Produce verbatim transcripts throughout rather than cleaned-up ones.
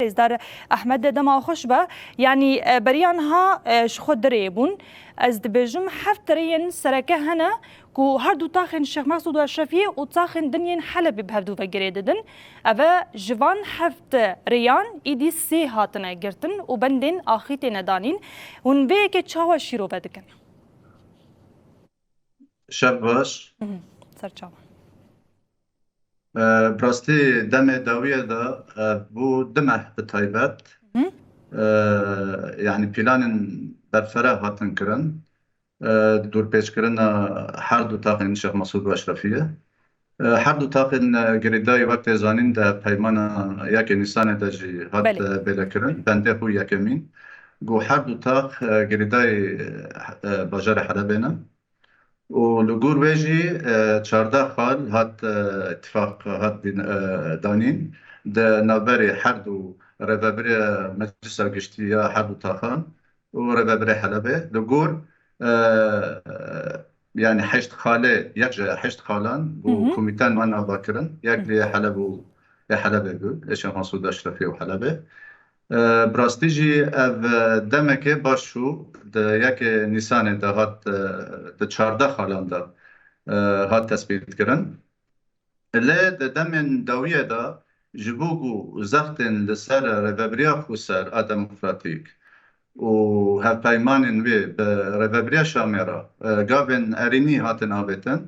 Rêzdar Ehmed, dema xweş be. Yanî, e, beriya niha, e, ji xwe dirê bûn. Ez dibêjim, heft rêyên sereke hene ku her du taxên Şêx Mesûd û Eşrefiyê û taxên din yên Helebê bi hevdû ve girê didin. Ev e, ji van heft rêyan îdî sê hatine girtin û bendên axî têne danîn. Hûn vê yekê çawa şîrove dikin? Şev baş. Mhm. Ser çavan. E, bi rastî demê dawiye de, e, bû du meh bi taybet. Hı. E, yanî planên berfere hatin kirin. E, dûrpêçkirina her du taxên Şêx Mesûd û Eşrefiyê. E, her du taxên, e, girêdayî wek tê zanîn di peymana yekê Nîsanê de jî hat, Belê. e, bêlekirin. Bendê xwe yekemîn. Ku her du tax, e, girêdayî, e, bajarê Helebê ne. Û li gor wê jî, e, çardeh xal hat, e, îtifaq hat din, e, danîn. Di navberê her du rêvebirê Meclisa Giştî ya her du taxan û rêvebirê Helebê. Li gor, e, e, yanî heşt xalê, yek ji heşt xalan bû Hı hı. komîten wan ava kirin. Yek Hı. lê Heleb û, ê Helebê bû, ê Şêx Mesûd Eşrefî û Helebê. E, bi rastî jî ev, e, demeke baş çû, di yekê Nîsanê de hat, e, di çardeh xalan de, e, hat tespîtkirin. Lê di demên dawiyê de ji bo ku zextên li ser rêvebiriya xweser a demokratîk û hevpeymanên wê bi rêvebiriya Şamê re, e, gavên erênî hatin avêtin.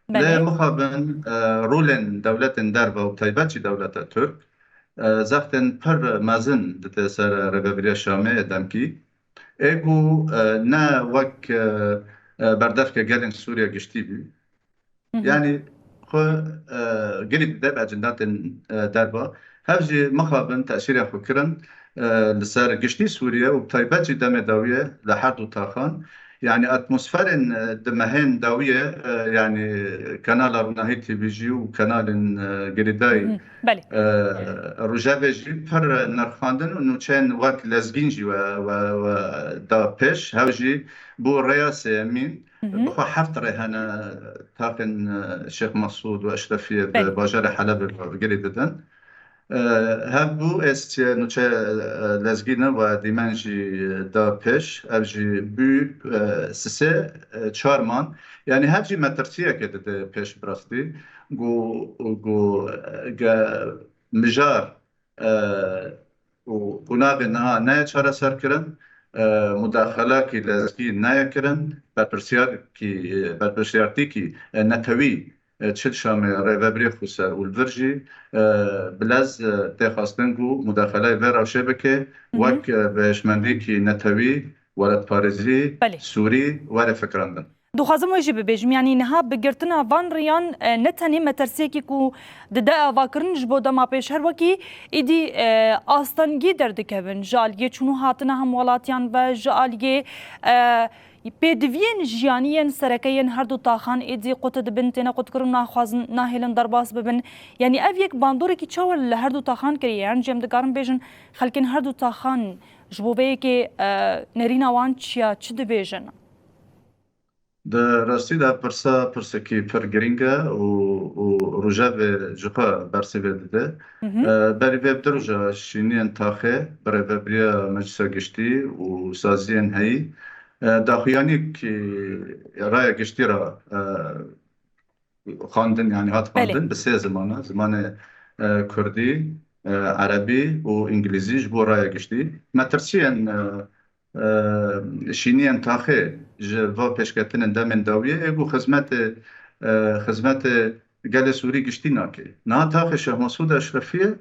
Lê Belê. mixabin, e, rolên dewletên derve û taybet jî dewleta Tirk, e, zextên pir mezin dide ser rêvebiriya Şamê demkî. Ê ku, e, ne wek, e, e, berdevke gelên Sûriye giştî bî. Hı hı. Yanî xwe, e, girî dide bi ecendatên, e, derve. Hev jî mixabin tesîrê xwe kirin, e, li ser giştî Sûriye û bi taybet jî demê dawiyê li her du taxan. Yanî atmosferên, e, di mehên dawiyê, e, yanî kanala Ronahî T V jî û kanalên, e, girêdayî, Hı hı. Belê. e, Rojevê jî pir nirxandin û nûçeyên wek lezgîn jî we, we, we da pêş. Hev jî bû rêya sêyemîn. Hı hı. Bi xwe heft rê hene taxên, e, Şêx Mesûd û Eşrefiyê bi Belê. bajarê Helebê ve girê didin. E, hev bû êstiye nûçe, e, lezgîne ve dîmen jî da pêş. Ev jî bû, e, sisê, e, çar man. Yanî hev jî metirsiyeke dide pêş bi rastî. Ku, ku, e, ge, mijar, e, û qonaxê niha neye çareserkirin, e, mudaxalakî lezgî neye kirin, berpirsiyarkî, e, berpirsiyartîkî, e, netewî, e, çi li Şamê rêvebirê xweser û li vir jî, e, bi lez, e, tê xwestin ku mudaxaleyê vê rewşê bike, Hı hı. wek, e, bi hişmendîkî netewî, welatparêzî, Belê. Sûrî were fikirandin. Dixwazim wê jî bibêjim, yanî niha bi girtina van riyan, e, ne tenê metirsiyekî ku dide avakirin ji bo dema pêş, her wekî îdî, e, astengî derdikevin ji aliyê çûn û hatina hemwelatiyan ve, ji aliyê, e, pêdiviyên jiyanî yên sereke yên her du taxan êdî qut dibin, têne qutkirin, naxwazin, nahêlin derbas bibin. Yanî ev yek bandorekî çawa li her du taxan kiriye? Yan jî em dikarin bêjin xelkên her du taxan ji bo vê yekê, e, nerîna wan çi ya, çi dibêjin? Di rastî de pirsa pirsekî pir girîng e û, û rojevê ji xwe bersîvê dide. Hı hı. E, berî vê bi du roja şîniyên taxê bi rêvebiriya Meclisa Giştî û saziyên heyî, e, daxuyanîkî raya giştî re, e, xwendin, yanî hat Belê. xwendin bi sê zimana, zimanê, e, kurdî, e, erebî û îngilîzî ji bo raya giştî. Metirsiyên, e, e, şîniyên taxê ji va pêşketinên demên dawiyê ê ku xizmetê, e, xizmetê gelê Sûrî giştî nake. Niha taxê Şêx Mesûd Eşrefiyê,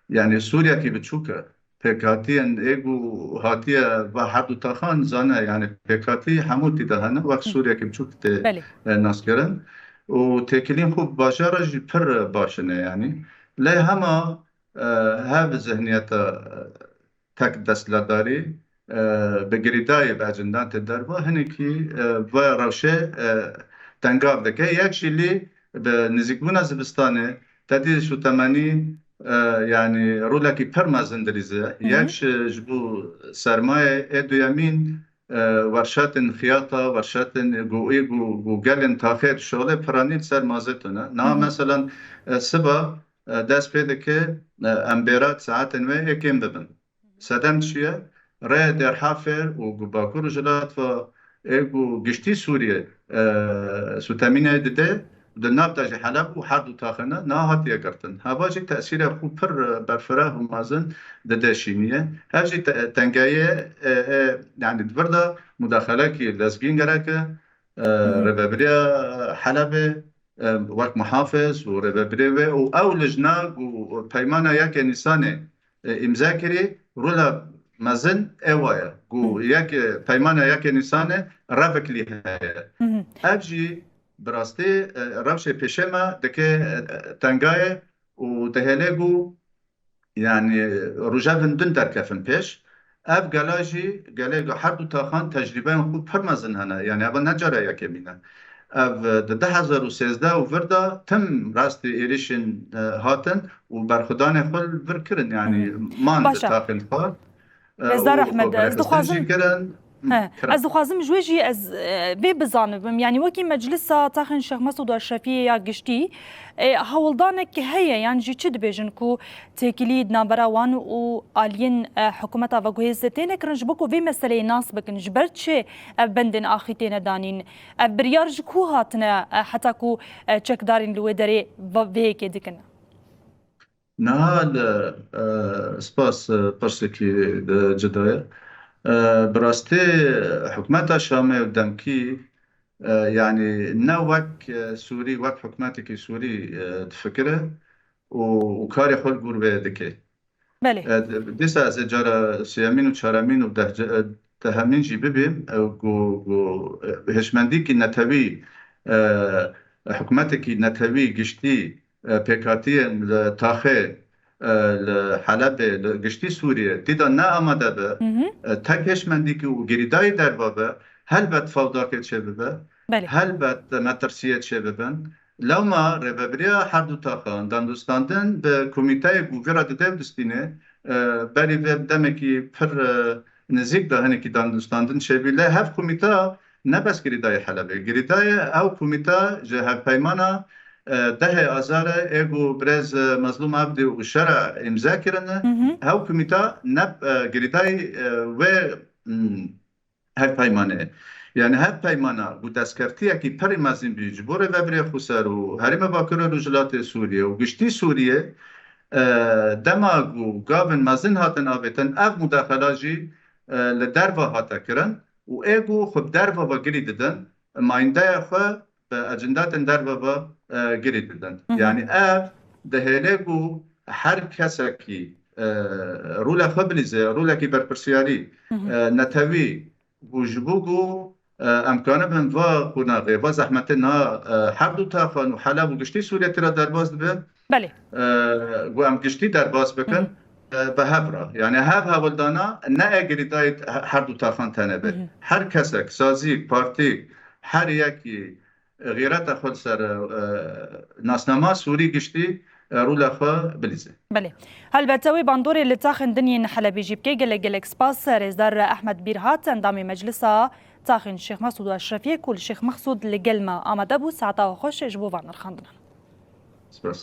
yanî Sûriyekî biçûk e. Pêkhatiyên ê ku hatiye va her du taxan zane, yanî pêkhatî hemû tî de hene, wek Hı. Sûriyekî biçûk tê, Belê. e, naskirin. Û têkilîn xwe bi bajara jî pir baş in e, yanî. Lê hema, e, hev zihniyeta, e, tek desthilatdarî, e, bi girêdayî bi ecendantê derva hinekî, e, ve rewşê, e, tengav dike. Yek jî lê bi nêzîkbûna zivistanê te dî sûtemenî, e, yanî rolekî pir mezin dilîze. Hı hı. Yek ji, ji bo sermayê ê duyemîn, e, werşatên xiyata, werşatên go ê go, go gelên taxê dişolê piranî li ser mazê tune. Niha Hı hı. meselan, e, siba e, dest pê dike, e, em bêra saetên wê ê kêm bibin. Sedem çi ye? Rê Derhafê û ku Bakur Rojhilat ve ê ku giştî Sûriye, e, sûtemînê dide, di nav de jî Heleb û her du taxê ne niha hatiye girtin. Heva jî tesîrê xwe pir, e, berfireh û mezin dide şîniye. Ev jî te-, tengeyê, e, e, yani di vir de mudaxalekî lezgîn gerek e, e, Hı hı. Rêvebiriya Helebê, e, wek muhafiz û rêvebirê wê û ew lijna ku peymana yekê Nîsanê, e, îmze kirî, rola mezin ê wa ye. Ku Hı. yek, e, peymana yekê Nîsanê revikilî heye. Hı hı. Ev jî bi rastî, e, rewşê pêşê me dike, e, tengayê û dihêle ku yani rojevên din derkefin pêş. Ev gela jî gelê her du taxan tecrîbeyên xwe pir mezin hene. Yani ev ne cara yekemîn e. Ev di du hezar û sêzdeh û vir de tim rastî êrişên, e, hatin û berxwedanê xwe li vir kirin. Yani Hı hı. man Baş e. di taxên xwe, e, Rêzdar û Ehmed, xwe ez berxistin dixwazim jî kirin. He, Kira. ez dixwazim ji wê jî ez, e, vê bizanibim. Yani wekî Meclisa Taxên Şêx Mesûd Eşrefiyê ya giştî, e, hewldanek heye, yan jî çi dibêjin ku têkilî di navbera wan û aliyên, e, hikûmeta veguhêz têne kirin ji bo ku vê meseleyê nas bikin. Ji ber çi ev bendên axî têne danîn? Ev biryar ji ku hatine, e, heta ku, e, çekdarên li wê derê va-, vê yekê dikin? Niha li, e, spas, e, pirsekî, e, cuda ye. E, bi rastî hikûmeta Şamê û demkî, e, yanî ne wek, e, Sûrî, wek hikûmetekî Sûrî, e, difikire û, û karê xwe li gor vê dike. Belê. E, dîsa ez ê cara sêyemîn û çaremîn û deh-, e, dehemîn jî bibîm, e, ku, ku, e, hişmendîkî netewî, e, hikûmetekî netewî giştî, e, pêkhatiyên li taxê, e, li Helebê, li giştî Sûriyê, tîda ne amade be, Hı hı. e, tek hişmendîkî û girîdayî derva be, helbet fewdakê çêbibe, Belê. helbet metirsiyê çêbibin. Lewma rêvebiriya her du taxan, dandostandin bi komîteyê ku vê re dide û distîne, e, berî vê demekî pir, e, nizîk de hinekî dandostandin çêbî. Lê hev komîta ne bes girîdayê Helebê. Girîdayê ew komîta ji hevpeymana, e, dehê Azarê ê ku birêz, e, Mezlûm Abdî û Şera îmze kirine. Hı hı. Hew komîta ne, e, girîdayê, e, wê, hmm, hevpeymanê. Yani hevpeymana ku destkeftiyekî pir mezin bî ji bo Rêvebirê Xweser û Herêma Bakur û Rojhilatê Sûriyê û giştî Sûriyê, e, dema ku gavên mezin hatin avêtin, ev mudaxela jî, e, li derve hate kirin û ê ku xwe bi derve ve girî didin, mayîndeya xwe bi ecindatên derve ve, e, girî didin. Hı hı. Yani ev dihêle ku her kesekî, e, rûla xwe bilîze, rûlekî berpirsiyarî, Hı hı. e, netewî, û ji bo ku, e, em kanibin va qonaxê, va zehmetê niha, e, her du taxan û Heleb û giştî Sûriye tira derbas dibe. Belê. E, ku em giştî derbas bikin, Hı hı. e, bi hev re. Yani hev hewldana ne ê girîdayî he-, her du taxan tene be. Hı hı. Her kesek, sazîk, partîk, her yekî, e, xîreta xwe li ser, e, nasnama Sûrî giştî, e, rûla xwe bilîze. Belê. Helbet, wê bandorê li taxên din yên Helebê jî bike. Gelek, gelek spas. Rêzdar Ehmed Bîrhat, endamê Meclisa Taxên Şêx Mesûd û Eşrefiyê ku li Şêx Mesûd li gel me amade bû. Saeta we xweş ji bo van nirxandinan. Spas.